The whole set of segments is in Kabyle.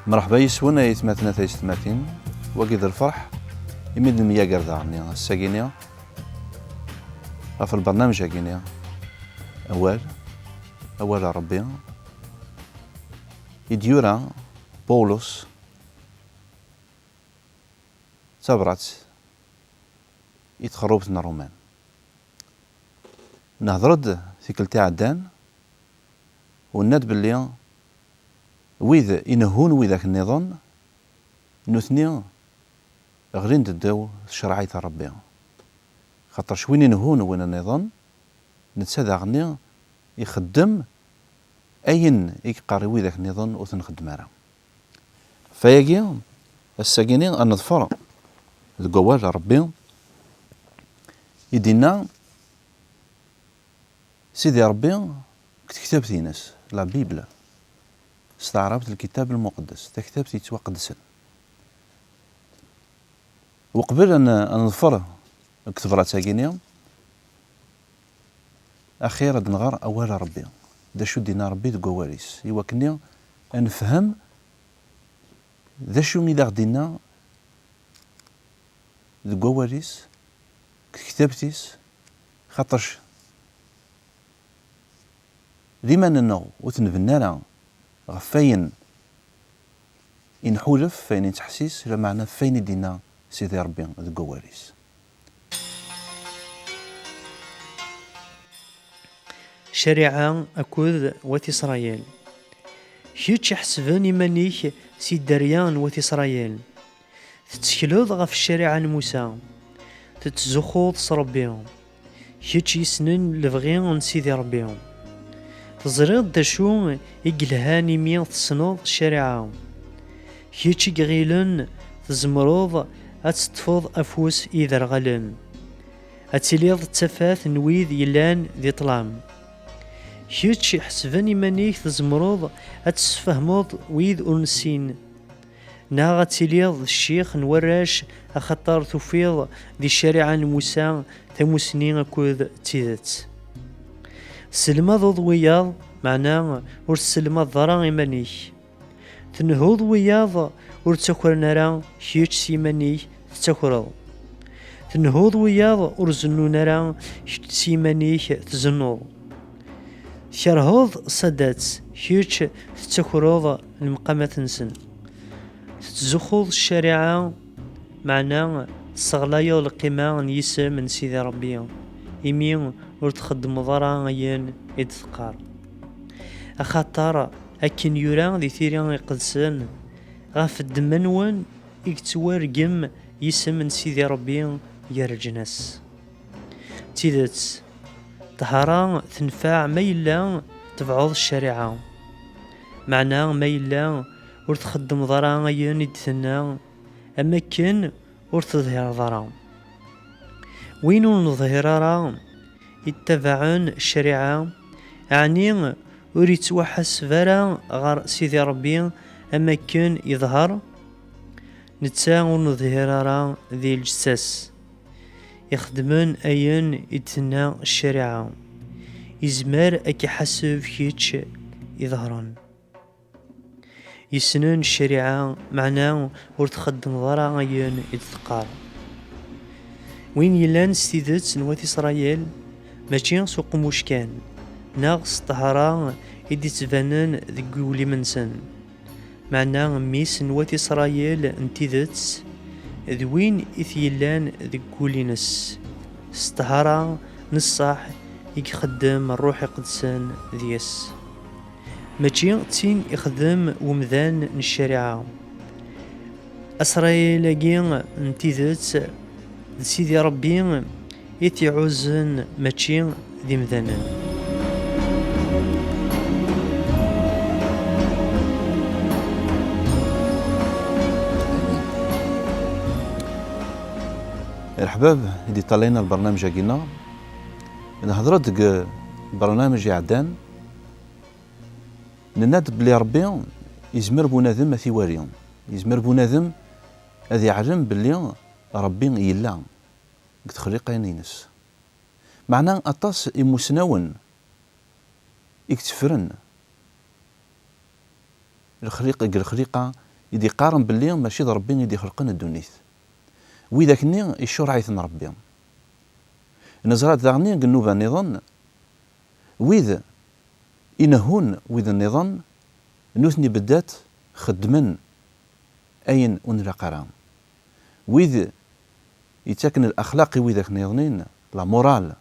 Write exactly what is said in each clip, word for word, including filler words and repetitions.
Mreḥba yes-wen ay atmaten, a taysetmatin. Wagi d lferḥ imi d-nemyager daɣen ass-agi-ni ɣef lbernamej-agi-ni, Awal, Awal n Ṛebbi, i d-yura Pawlus tabrat i txerrubt n Ṛuman. Nehder-d tikkelt iɛeddan u nenna-d belli wid inehhun widak nniḍen, nutni ɣlin-d ddaw tcerɛit n Ṛebbi. Xaṭerc win inehhun win nniḍen, netta daɣenni ixeddem ayen i yeqqar i widak nniḍen ur t-nxeddem ara. Ɣef wayagi, ass-agi-ni ad neḍfer deg wawal n Ṛebbi i d-inna Sidi Ṛebbi deg tektabt-ines, la Bible, s taɛrabt lkitab lmuqeddes, taktabt yettwaqedsen. Uqbel ad n-, ad neḍfer deg tebrat-agi-ni, axir ad nɣer awal n Ṛebbi, d acu d-inna Ṛebbi deg wawal-is, i wakken ad nefhem d acu i d aɣ-d-inna deg wawal-is, deg tektabt-is, xaṭerc liman-nneɣ ur t-nbennu ara ɣef wayen i nḥulef, ɣef wayen i nettḥessis, lameɛna ɣef wayen i d-inna Sidi Ṛebbi deg wawal-is. Ccariɛa akked Wat Isṛayil. Kečč iḥesben iman-ik si dderya n Wat Isṛayil. Tettekleḍ ɣef ccariɛa n Musa. Tettzuxxuḍ s Ṛebbi. Kečč yessnen lebɣi n Sidi Ṛebbi. Teẓriḍ d acu i yelhan imi tessneḍ ccariɛa. Kečč i iɣilen tzemreḍ ad teṭṭfeḍ afus i iderɣalen. Ad tiliḍ d tafat n wid yellan di ṭṭlam. Kečč iḥesben iman-ik tzemreḍ ad tessefhmeḍ wid ur nessin. Neɣ ad tiliḍ d ccix n warrac, axaṭer tufiḍ di ccariɛa n Musa tamusni akked tidet. Tesselmadeḍ wiyaḍ, meɛna ur tesselmadeḍ ara iman-ik. Tnehhuḍ wiyaḍ ur ttakren ara, kečč s yiman-ik tettakreḍ. Tnehhuḍ wiyaḍ ur zennun ara, kečč s yiman-ik tzennuḍ. Tkerheḍ Sadat, kečč tettakreḍ lemqamat-nsen. Tettzuxxuḍ ccariɛa, meɛna tesseɣlayeḍ lqima n yisem n Sidi Ṛebbi, imi ur txeddmeḍ ara ayen i d-teqqar. Axaṭer akken yura di Tira Iqedsen, ɣef ddemma-nwen i yettwargem yisem n Sidi Ṛebbi gar leǧnas. D tidet, ṭṭhara tenfeɛ ma yella tebɛeḍ ccariɛa. Meɛna ma yella ur txeddmeḍ ara ayen i d-tenna, am akken ur teḍhireḍ ara. Win ur neḍhir ara ittabaɛen ccariɛa, ɛni ur ittwaḥaseb ara ɣer Sidi Ṛebbi am akken yeḍher? Netta ur neḍhir ara di lǧetta-s. Ixeddmen ayen i d-tenna ccariɛa, izmer ad k-iḥaseb kečč iḍheren. Yessnen ccariɛa, meɛna ur txeddmeḍ ara ayen i d-teqqar. Win yellan s tidet n wat Isṛayil, mačči s uqemmuc kan, neɣ s ṭṭhara i d-ittbanen deg uglim-nsen. Meɛna mmi-s n wat Isṛayil n tidet d win i t-yellan deg wul-ines, s ṭṭhara n ṣṣeḥ i ixeddem Ṛṛuḥ Iqedsen deg-s. Mačči d tin ixdem wemdan n ccariɛa. Asṛayil-agi n tidet d Sidi Ṛebbi i t-iɛuzzen, mačči d imdanen. Leḥbab i d-iṭṭalayen ar lbernamej-agi-nneɣ, nehder-d deg lbernamej iɛeddan, nenna-d belli Ṛebbi yezmer bunadem ad t-iwali, yezmer bunadem ad iɛlem belli Ṛebbi yella deg texliqa-ines. Meɛna aṭas imusnawen i yetteffren lexliq-, deg lexliqa i d-iqqaren belli mačči d Ṛebbi i d-ixelqen ddunit. Widak-nni icureɛ-iten Ṛebbi. Neẓra-d daɣen deg nnuba nniḍen, wid inehhun wid nniḍen, nutni beddat xeddmen ayen ur nlaq ara. Wid yettaken laxlaq i widak nniḍnin, la morale,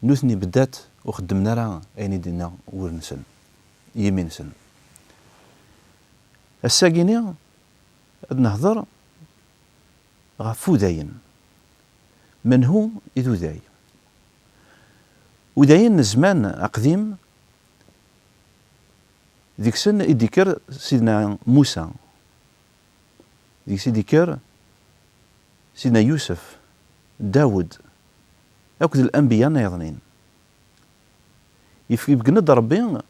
nutni beddat ur xeddmen ara ayen i d-inna wul-nsen, yimi-nsen. Ass-agi-ni ad nehder ɣef Udayen. Menhu i d Uday? Udayen n zzman aqdim, deg-sen i d-ikker Sidna Musa, deg-s i d-ikker Sidna Yusef, Dawed, akked lanbiya nniḍnin. Yef-, ibeggen-d Ṛebbi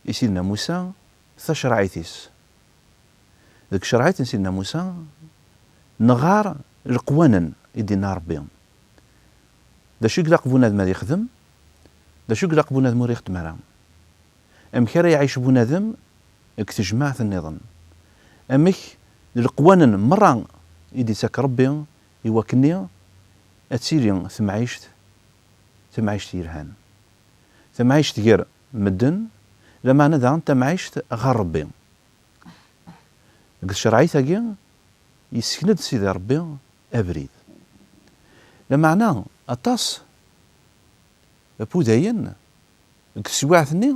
i Sidna Musa tacerɛit-is. Deg tcerɛit n Sidna Musa, nɣar leqwanen i d-inna Ṛebbi. D acu i ilaq bunadem ad ixdem? D acu i ilaq bunadem ur ixdem ara? Amek ara iɛic bunadem deg tejmaɛt nniḍen? Amek d leqwanen merra i d-ittak Ṛebbi i wakken ad tili temɛict, tamɛict yelhan? Tamɛict gar medden, lameɛna daɣen tamɛict ɣer Ṛebbi. Deg tcerɛit-agi, yessken-d Sidi Ṛebbi abrid. Lameɛna aṭas n wudayen deg teswiɛt-nni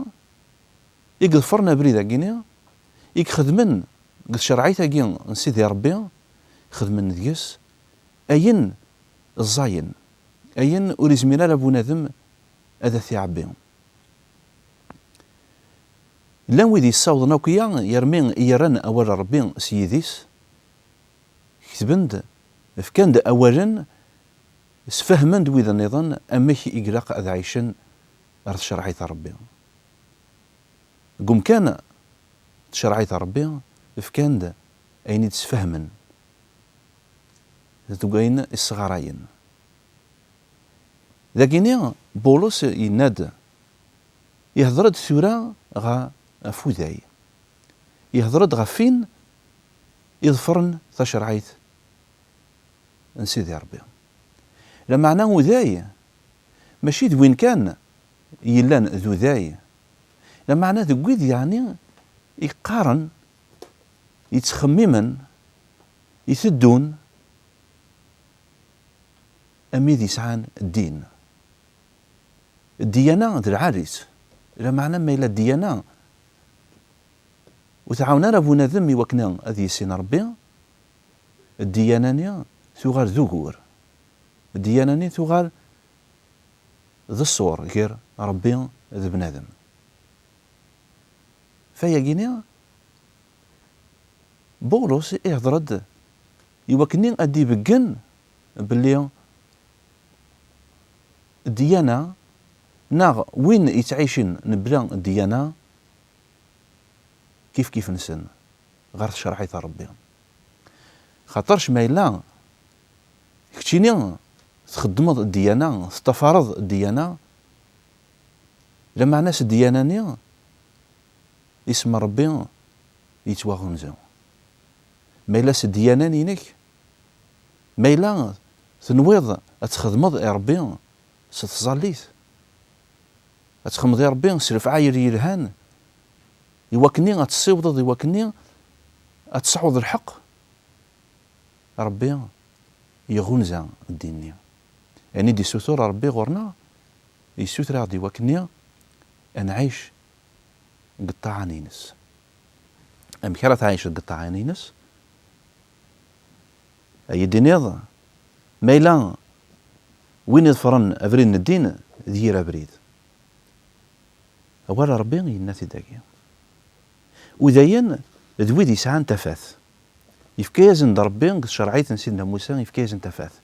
i iḍefren abrid-agi-ni, i ixedmen deg tcerɛit-agi n Sidi Ṛebbi, xedmen deg-s ayen ẓẓayen, ayen ur izmir ara bunadem ad t-iɛebbi. Llan wid yessawḍen akk-ya yermi i yerran awal n Ṛebbi s yidis, ketben-d, fkan-d awalen, sfehmen-d wid nniḍen amek i ilaq ad ɛicen ɣer tcerɛit n Ṛebbi. Deg umkan n tcerɛit n Ṛebbi, fkan-d ayen i d-sfehmen, deg wayen i sɣarayen. Dagini, Bulus yenna-d, ihder-d tura ɣef uday. Ihder-d ɣef win iḍefren tacerɛit n Sidi Ṛebbi. Lameɛna uday, mačči d win kan yellan d uday. Lameɛna deg wid yeɛni iqqaren, yettxemmimen, iteddun, am wid yesɛan ddin. Ddiyana d lɛali-tt. Lameɛna ma yella ddiyana ur tɛawen ara bunadem i wakken ad yissin Ṛebbi, ddiyana-nni tuɣal d ugur. Ddiyana-nni tuɣal d ṣṣur gar Ṛebbi d bnadem. Fayagini, Bulus ihder-d i wakken ad d-ibeggen belli ddiyana neɣ win yettɛicen mebla ddiyana kifkif-nsen ɣer tcerɛit n Ṛebbi. Xaṭerc ma yella keččini txeddmeḍ ddiyana, teṭṭafareḍ ddiyana, lameɛna s ddiyana-nni isem n Ṛebbi yettwaɣunzu. Ma yella s ddiyana-inek, ma yella tenwiḍ ad txedmeḍ i Ṛebbi s tẓallit, ad txedmeḍ i Ṛebbi s lefɛayel yelhan, i wakken ad tessiwḍeḍ, i wakken ad tesɛuḍ lḥeqq, Ṛebbi iɣunza ddin-nni. Ayen i d-issutur Ṛebbi ɣur-neɣ, yessuter-aɣ-d i wakken ad nɛic deg ṭṭaɛa-ines. Amek ara tɛiceḍ deg ṭṭaɛa-ines? Ad yi-d-tiniḍ, ma yella win iḍefren abrid n ddin d yir abrid. Awal n Ṛebbi yenna-t-id dagi. Udayen d wid yesɛan tafat. Yefka-yasen-d Ṛebbi deg tcerɛit n Sidna Musa, yefka-yasen tafat.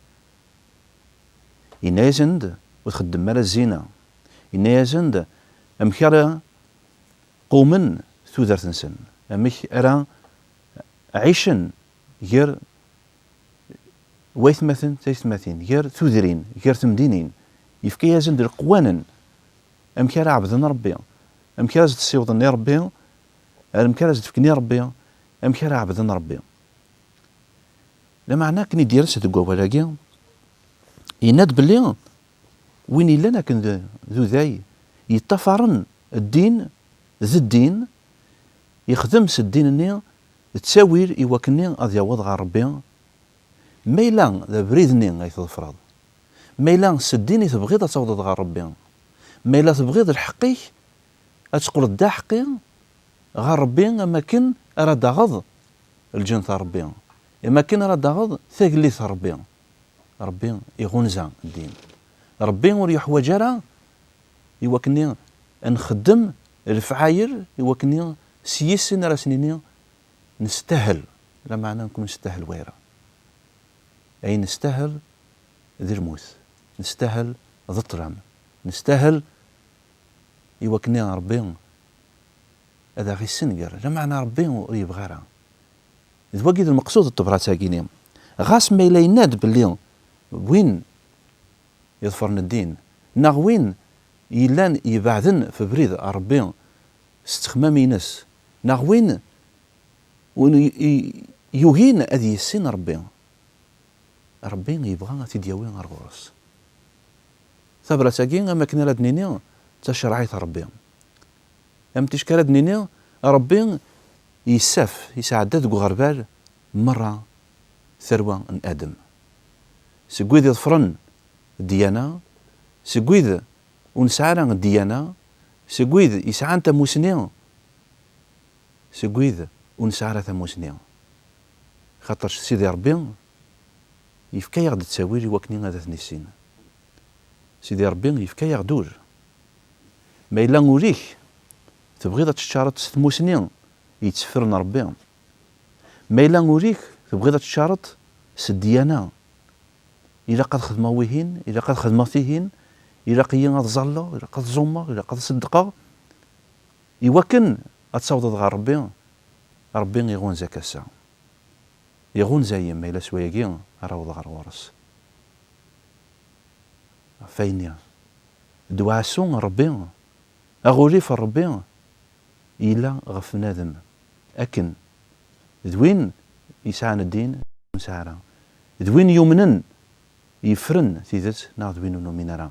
Yenna-yasen-d, ur txeddmem ara zzina. Yenna-yasen-d amek ara qqumen tudert-nsen, amek ara ɛicen gar waytmaten, taytmatin, gar tudrin, gar temdinin. Yefka-yasen-d leqwanen amek ara ɛebden Ṛebbi, amek ara s-d-ssiwḍen i Ṛebbi, amek ara s-d-fken i Ṛebbi, Amek ara ɛebden Ṛebbi? Lameɛna akken i d-yers deg wawal-agi, yenna-d belli win yellan akken d, d uday yeṭṭafaren ddin d ddin, yexdem s ddin-nni d ttawil i wakken ad yaweḍ ɣer Ṛebbi. Ma yella d abrid-nni ay tḍefreḍ, ma yella s ddin i tebɣiḍ ad tawḍeḍ ɣer Ṛebbi, ma yella tebɣiḍ lḥeqq-ik ad teqqleḍ d aḥeqqi ɣer Ṛebbi, am akken ara d-taɣeḍ lǧennet n Ṛebbi, am akken ara d-taɣeḍ tagellidt n Ṛebbi. Ṛebbi iɣunza ddin. Ṛebbi ur yeḥwaǧ ara i wakken ad nxeddem lefɛayel i wakken s yis-sen ara s-nini nestahel, lameɛna nekk ur nestahel wayra. Ayen nestahel d lmut, nestahel d ṭṭlam, nestahel i wakken Ṛebbi ad aɣ-issenger, lameɛna Ṛebbi ur yebɣi ara. D wagi d lmeqsud n tebrat-agi-ni. Ɣas ma yella yenna-d belli win iḍefren ddin, neɣ win yellan ibeɛden f ubrid n Ṛebbi s ttexmam-ines, neɣ win, win i, i, yugin ad yissin Ṛebbi, Ṛebbi yebɣa ad t-id-yawi ar ɣur-s. Tabrat-agi, am akken ara d-nini, d tacerɛit n Ṛebbi. Am ticki ara d-nini, Ṛebbi yessaf, yesɛedda deg uɣerbal merra tarwa n Adem. Seg wid iḍefren ddiyana, seg wid ur nesɛi ara ddiyana, seg wid yesɛan tamusni, seg wid ur nesɛi ara tamusni. Xaṭer Sidi Ṛebbi yefka-yaɣ-d ttawil i wakken ad t-nissin. Sidi Ṛebbi yefka-yaɣ-d ul. Ma yella ul-ik tebɣiḍ ad teččareḍ s tmusni yetteffren Ṛebbi, ma yella ul-ik tebɣiḍ ad teččareḍ s ddiyana, ilaq ad xedmeɣ wihin, ilaq ad xedmeɣ tihin, ilaq-iyi ad ẓalleɣ, ilaq ad ẓummeɣ, ilaq ad ṣeddqeɣ, i wakken ad tawḍeḍ ɣer Ṛebbi, Ṛebbi iɣunza-k ass-a. Iɣunza-yi ma yella s wayagi ara awḍeɣ ɣer ɣur-s. Ɣef wayen-nni, ddwaɛessu n Ṛebbi, aɣulif n Ṛebbi, yella ɣef bnadem, akken d win yesɛan ddin, ur nesɛi ara, d win yumnen, yefren tidet, neɣ d win ur numin ara.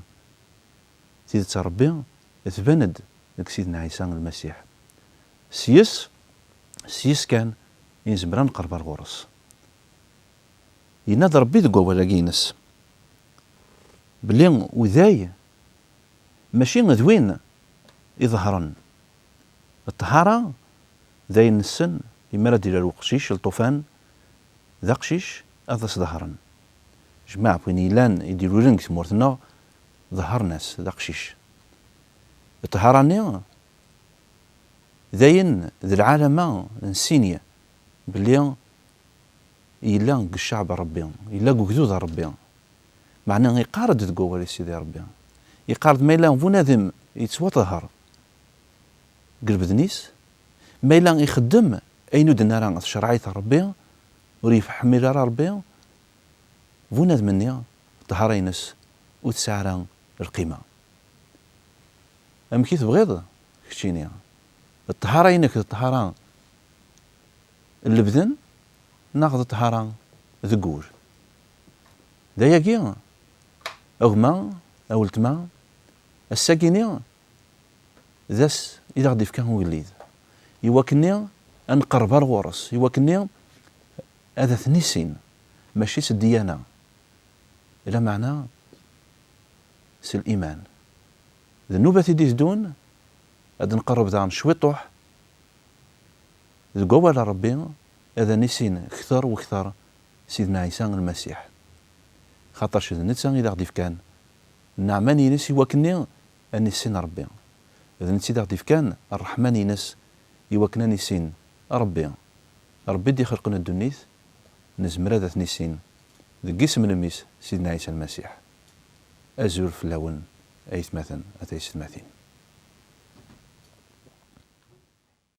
Tidet n Ṛebbi tban-d deg Sidna Ɛisa Lmasiḥ. S yes, s yes kan i nezmer ad nqerreb ar ɣur-s. Yenna-d Ṛebbi deg wawal-agi-ines belli uday mačči d win iḍehren. Ṭṭhara d ayen nessen, imi ara d-ilal uqcic, lṭufan, d aqcic ad as-ḍehren. Jmaɛ win yellan i d-ilulen deg tmurt-nneɣ, ḍehren-as, d aqcic. Ṭṭhara-nni d ayen d lɛalama n sinye belli yella deg cceɛb n Ṛebbi, yella deg ugdud n Ṛebbi. Meɛna iqqar-d deg wawal-is Sidi Ṛebbi, iqqar-d ma yella bunadem yettwaṭehher deg lbeden-is, ma yella ixeddem ayen ur d-nenna ara tcerɛit n Ṛebbi, ur yefḥemmil ara Ṛebbi, bunadem-nni ṭṭhara-ines ur tesɛi ara lqima. Amek i tebɣiḍ keččini? Ṭṭhara-inek d ṭṭhara n lebden neɣ d ṭṭhara deg wul? D ayagi, a gma, a weltma, ass-agi-ni d ass i d aɣ-d-ifka ugellid, i wakken-nni ad nqerreb ar ɣur-s, i wakken-nni ad at-nissin, mačči s ddiyana, lameɛna s liman. D nnubat i d-iteddun, ad nqerreb daɣen cwiṭuḥ deg wawal n Ṛebbi, ad nissin kter u kter Sidna Ɛisa Lmasiḥ. Xaṭerc d netta i d aɣ-d-ifkan nneɛma-ines i wakken-nni ad nissin Ṛebbi. D netta i d aɣ-d-ifkan ṛṛeḥma-ines i wakken ad nissin Ṛebbi. Ṛebbi i d-ixelqen ddunit, nezmer ad at-nissin deg isem n mmi-s Sidna Ɛisa Lmasiḥ. Azul fell-awen, aytmaten a taysetmatin.